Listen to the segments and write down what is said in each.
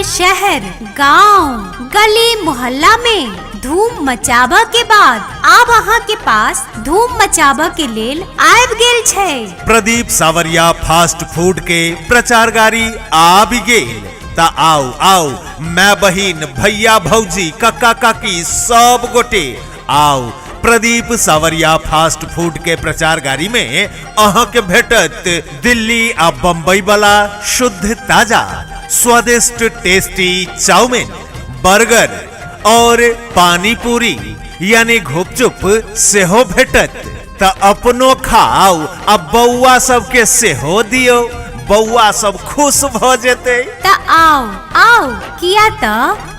शहर, गांव, गली मोहल्ला में धूम मचाबऽ के बाद आब अहाँ के पास धूम मचाबऽ के लेल आबि गेल छै। प्रदीप सावरिया फास्ट फूड के प्रचार गाड़ी आबि गेल। त आउ आउ मैं बहिन, भैया भौजी, कक्का काकी सब गोटे आउ। प्रदीप सावरिया फास्ट फूड के प्रचार गाड़ी में अहाँ के भेटत दिल्ली आ बम्बई वाला शुद्ध ताजा स्वादिष्ट टेस्टी चाउमीन, बर्गर और पानी पूरी यानी घुपचुप सेहो भेटत। त अपनो खाओ आ बौआ सबके सेहो दियो, बौआ सब खुश भ जेतै। त आउ आउ, किया त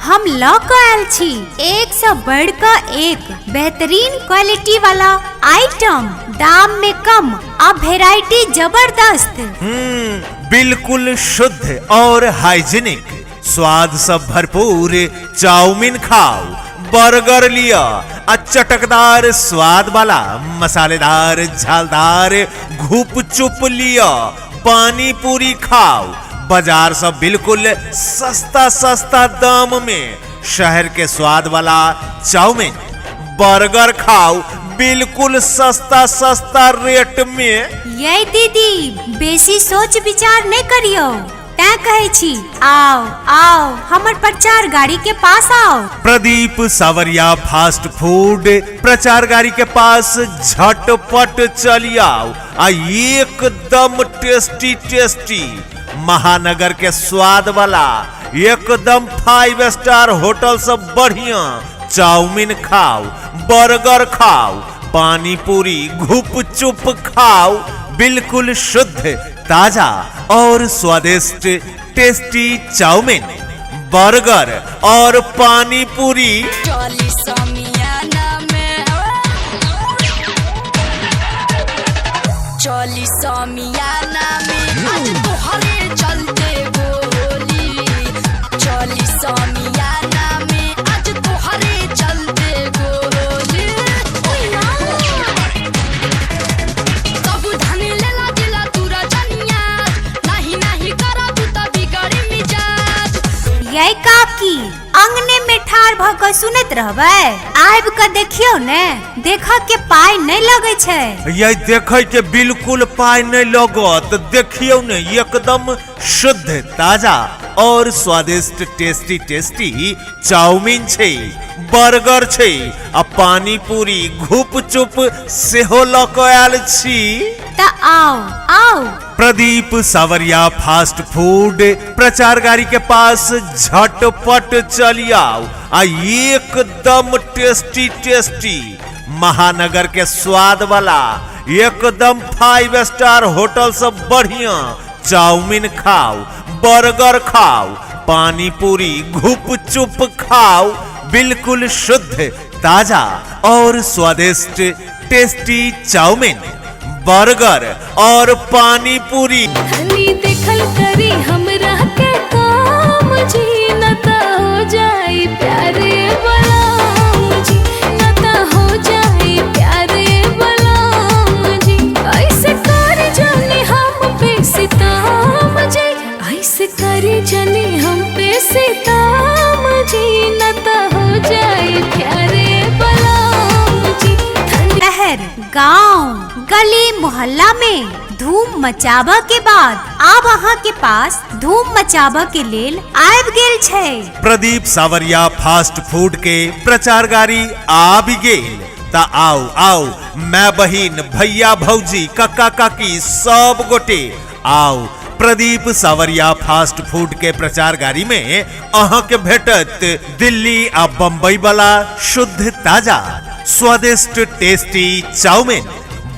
हम ल क आयल छी एक से बढ़ क एक बेहतरीन क्वालिटी वाला आइटम, दाम में कम आ वेराइटी जबरदस्त। बिल्कुल शुद्ध और हाइजीनिक, स्वाद सब भरपूर चाउमीन खाओ, बर्गर लिया आ चटकदार स्वाद वाला मसालेदार झालदार घुपचुप लिया, पानी पूरी खाओ, बाजार सब बिल्कुल सस्ता सस्ता दाम में शहर के स्वाद वाला चाउमीन बर्गर खाओ, बिल्कुल सस्ता सस्ता रेट में। ये दीदी बेसी सोच विचार नहीं करियो, तैं कहै छी आओ आओ हमर प्रचार गाड़ी के पास आओ। प्रदीप सावरिया फास्ट फूड प्रचार गाड़ी के पास झटपट चली आओ आ एकदम टेस्टी टेस्टी महानगर के स्वाद वाला एकदम 5 स्टार होटल सब बढ़िया चाउमीन खाओ, बर्गर खाओ, पानी पूरी घुपचुप खाओ, बिल्कुल शुद्ध ताजा और स्वादिष्ट टेस्टी चाउमीन, बर्गर और पानी पूरी। चली समियाना में, चली समियाना में, आज तोहरे चलते गोली। चली समियाना में, आज तोहरे चलते गोली। तब धन लेला दिला तूरा जनिया, नाही नाही करब त बिगड़ी मिजाज। ये काकी अंगने में ठाड़ भ क सुनैत रहबै, आबि क देखियौ ने, देखऽ के पाइ नहीं लगै छै। ये देखै के बिल्कुल पाइ नहीं लगत, देखियौ ने एकदम शुद्ध ताजा और स्वादिष्ट टेस्टी टेस्टी चाउमीन छै, बर्गर छै आ पानी पूरी घुपचुप सेहो ल क आयल छी। त आओ आओ। प्रदीप सावरिया फास्ट फूड प्रचार गाड़ी के पास झटपट चली आओ आ एकदम टेस्टी टेस्टी महानगर के स्वाद वाला एकदम 5 स्टार होटल सब बढ़िया चाउमीन खाओ, बर्गर खाओ, पानी पूरी घुपचुप खाओ, बिल्कुल शुद्ध ताजा और स्वादिष्ट टेस्टी चाउमीन, बर्गर और पानी पूरी। धनी देखल करी हमरा के काम जी, न त हो जाई प्यारे बलाम जी, न त हो जाई प्यारे बलाम जी। ऐसे कर जानी हम पे सितम जी, ऐसे कर जानी हम पे सितम जी, न त हो जाई प्यारे बलाम जी। धनी शहर, गांव, गली मोहल्ला में धूम मचाबऽ के बाद आब अहाँ के पास धूम मचाबऽ के लेल आबि गेल छै। प्रदीप सावरिया फास्ट फूड के प्रचार गाड़ी आबि गेल। त आओ आओ मैं बहिन, भैया भौजी, कक्का काकी सब गोटे आओ। प्रदीप सावरिया फास्ट फूड के प्रचार गाड़ी में अहाँ के भेटत दिल्ली आ बम्बई वाला शुद्ध ताजा स्वादिष्ट टेस्टी चाउमीन,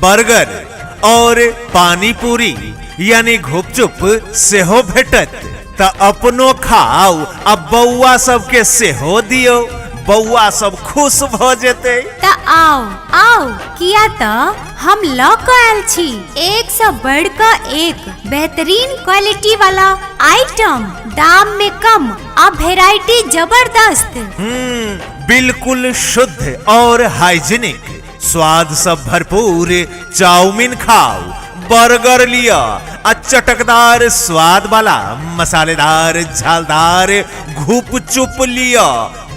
बर्गर और पानी पूरी यानी घुपचुप सेहो भेटत। त अपनो खाओ आ बौआ सबके सेहो दियो, बौआ सब खुश भ जेतै। त आओ आओ, किया त हम ल क आयल छी एक से बढ़ क एक बेहतरीन क्वालिटी वाला आइटम, दाम में कम आ वेराइटी जबरदस्त। बिल्कुल शुद्ध और हाइजीनिक, स्वाद सब भरपूर चाउमीन खाओ, बर्गर लिअ आ चटकदार स्वाद वाला मसालेदार झालदार घुपचुप लिअ,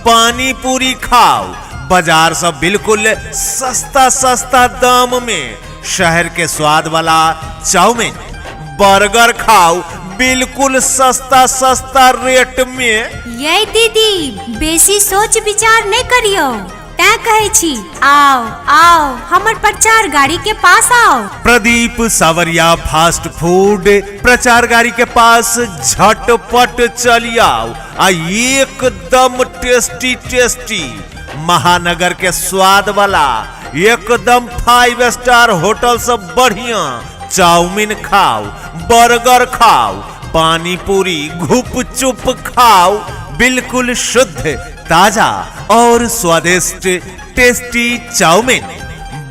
पानी पूरी खाओ बाजार से बिल्कुल सस्ता सस्ता दाम में। शहर के स्वाद वाला चाउमीन बर्गर खाओ बिल्कुल सस्ता सस्ता रेट में। ये दीदी बेसी सोच विचार नहीं करियो, तैं कहै छी आओ आओ हमर प्रचार गाड़ी के पास आओ। प्रदीप सावरिया फास्ट फूड प्रचार गाड़ी के पास झटपट चली आओ आ एकदम टेस्टी टेस्टी महानगर के स्वाद वाला एकदम 5 स्टार होटल से बढ़िया चाउमीन खाओ, बर्गर खाओ, पानी पूरी घुपचुप खाओ, बिल्कुल शुद्ध ताजा और स्वादिष्ट टेस्टी चाउमीन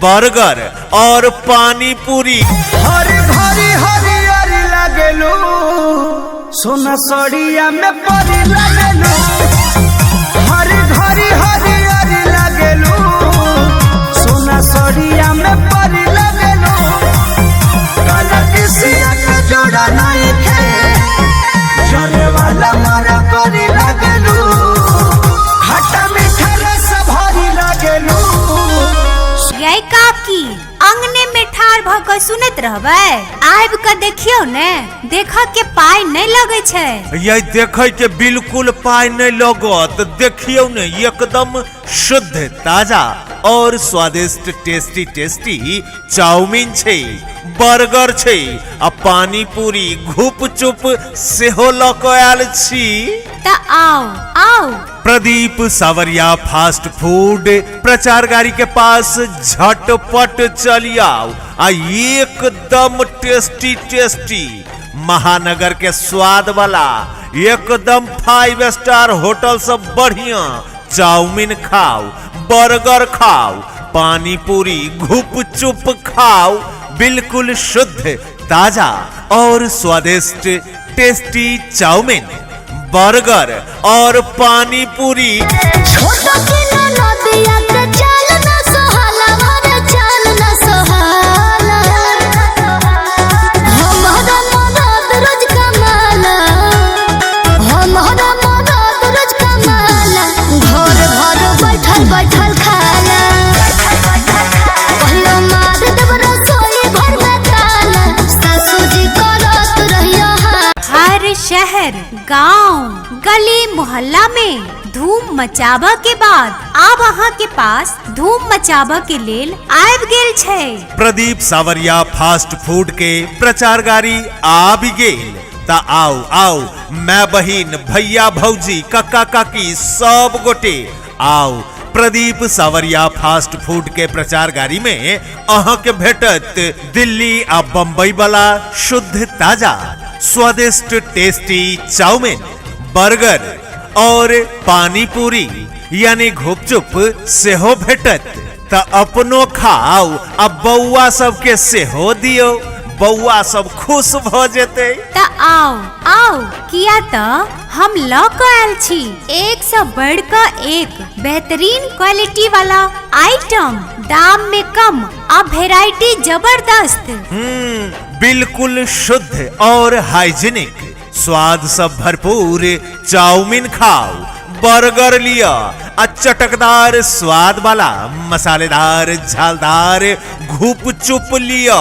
बर्गर और पानी पूरी। हरे घरी हरी लागेलू, सोना सड़िया में परी लागेलू। हरे घरी हरी लागेलू, सोना सड़िया में परी लागेलू। काला किसिया के जोड़ा नहीं खे, जरे वाला मारा करी लागेलू। खट्टा मीठा रस भरी लागेलू। ये काकी अंगने में ठार भ के सुनत रहबै, आबि के देखियो ने, देख के पाय नहीं लगे छै। ये देखे के बिल्कुल पाय नहीं लगत, देखियो ने एकदम शुद्ध ताजा और स्वादिष्ट टेस्टी टेस्टी चाउमीन छै, बर्गर छै आ पानी पूरी घुपचुप सेहो ल के आयल छी। त आओ आओ प्रदीप सावरिया फास्ट फूड प्रचार गाड़ी के पास झटपट चली आओ आ एकदम टेस्टी टेस्टी महानगर के स्वाद वाला एकदम 5 स्टार होटल से बढ़िया चाउमीन खाओ, बर्गर खाओ, पानी पूरी घुपचुप खाओ, बिल्कुल शुद्ध ताजा और स्वादिष्ट टेस्टी चाउमीन बर्गर और पानी पूरी। छोटा के नदिया के चाल ना सोहाला, भरे चाल ना सोहाला। हमारा मदद रोज कमाला, हमारा मदद रोज कमाला। घर भर बैठल बैठल खाला, पहलो मार देब रसोई घर में ताला। सासू जी करत रहियो हर शहर गांव गली मोहल्ला में धूम मचाबा के बाद आब अहाँ के पास धूम मचाबा के लेल आबि गेल छै। प्रदीप सावरिया फास्ट फूड के प्रचार गाड़ी आबि गेल। त आओ आओ मैं बहिन भैया भौजी कक्का काकी सब गोटे आओ प्रदीप सावरिया फास्ट फूड के प्रचार गाड़ी में अहाँ के भेटत दिल्ली आ बम्बई वाला शुद्ध ताजा स्वादिष्ट टेस्टी चाउमीन बर्गर और पानी पूरी यानी घुपचुप सेहो भेटत। त अपनो खाओ आ बौआ सबके सेहो दियो, बौआ सब खुश भ जेतै। त आओ आओ किया त हम ल के आयल छी एक से बढ़ के एक बेहतरीन क्वालिटी वाला आइटम, दाम में कम आ वेराइटी जबरदस्त। बिल्कुल शुद्ध और हाइजीनिक स्वाद सब भरपूर चाउमीन खाओ, बर्गर लिया आ चटकदार स्वाद वाला मसालेदार झालदार घुपचुप लिया,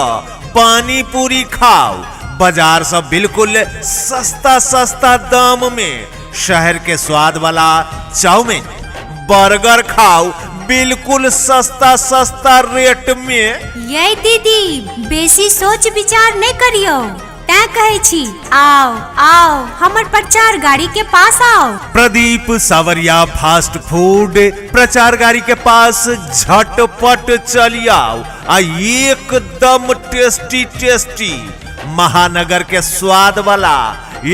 पानी पूरी खाओ बाजार से बिल्कुल सस्ता सस्ता दाम में। शहर के स्वाद वाला चाउमीन बर्गर खाओ बिल्कुल सस्ता सस्ता रेट में। ये दीदी बेसी सोच विचार नहीं करियो, तैं कहै छी आओ आओ हमर प्रचार गाड़ी के पास आओ। प्रदीप सावरिया फास्ट फूड प्रचार गाड़ी के पास झटपट चली आओ आ एकदम टेस्टी टेस्टी महानगर के स्वाद वाला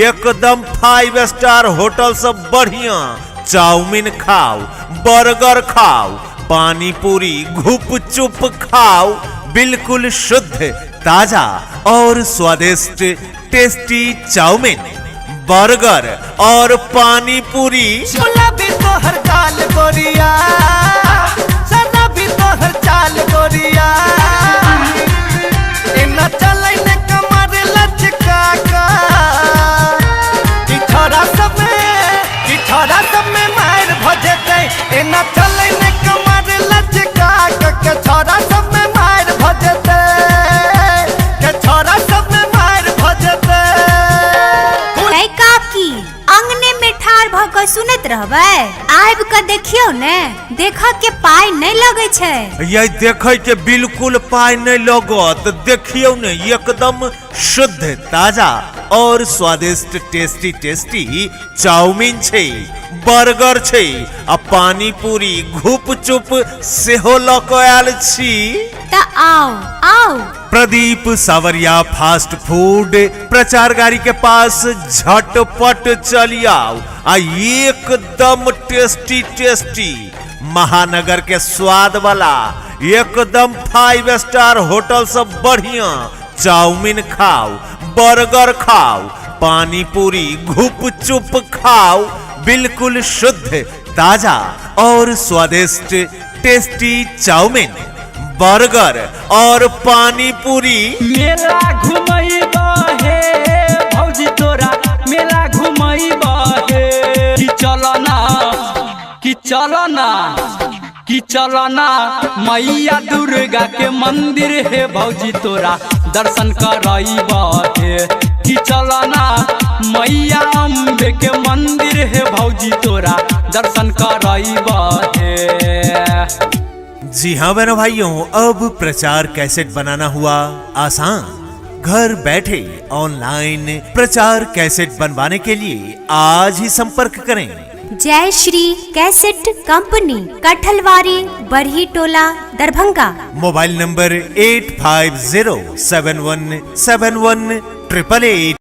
एकदम 5 स्टार होटल से बढ़िया चाउमीन खाओ, बर्गर खाओ, पानी पूरी घुपचुप खाओ, बिल्कुल शुद्ध ताजा और स्वादिष्ट टेस्टी चाउमीन बर्गर और पानी पूरी। गुलाबी तोहर चाल गोरिया, शराबी तोहर चाल गोरिया, एना चलै कहबै? आबि कऽ देखियौ ने, देखऽ के पाइ नहि लगै छै। ये देखै के बिल्कुल पाइ नहि लगत। देखियौ ने, एकदम शुद्ध, ताजा और स्वादिष्ट टेस्टी टेस्टी चाउमीन छै, बर्गर छै आ पानी पूरी, घुपचुप सेहो लऽ कऽ आयल छी। तऽ आउ आउ। प्रदीप सावरिया फास्ट फूड प्रचार गाड़ी के पास झटपट चली आओ आ एकदम टेस्टी टेस्टी महानगर के स्वाद वाला एकदम 5 स्टार होटल सब बढ़िया चाउमीन खाओ, बर्गर खाओ, पानी पूरी, घुपचुप खाओ, बिल्कुल शुद्ध, ताजा और स्वादिष्ट टेस्टी चाउमीन, बर्गर और पानी पूरी। मेला घुमैबा हे भौजी, तोरा मेला घुमैबा हे। कि चलना, कि चलना, कि चलना मैया दुर्गा के मंदिर हे भौजी, तोरा दर्शन करैबा हे। कि चलना मैया अम्बे के मंदिर हे भौजी, तोरा दर्शन करैबा हे। जी हाँ बहनों भाइयों, अब प्रचार कैसेट बनाना हुआ आसान। घर बैठे ऑनलाइन प्रचार कैसेट बनवाने के लिए आज ही संपर्क करें। जय Shri cassette company, Kathalwari, Barhi Tola, Darbhanga. Mobile number 8507171888।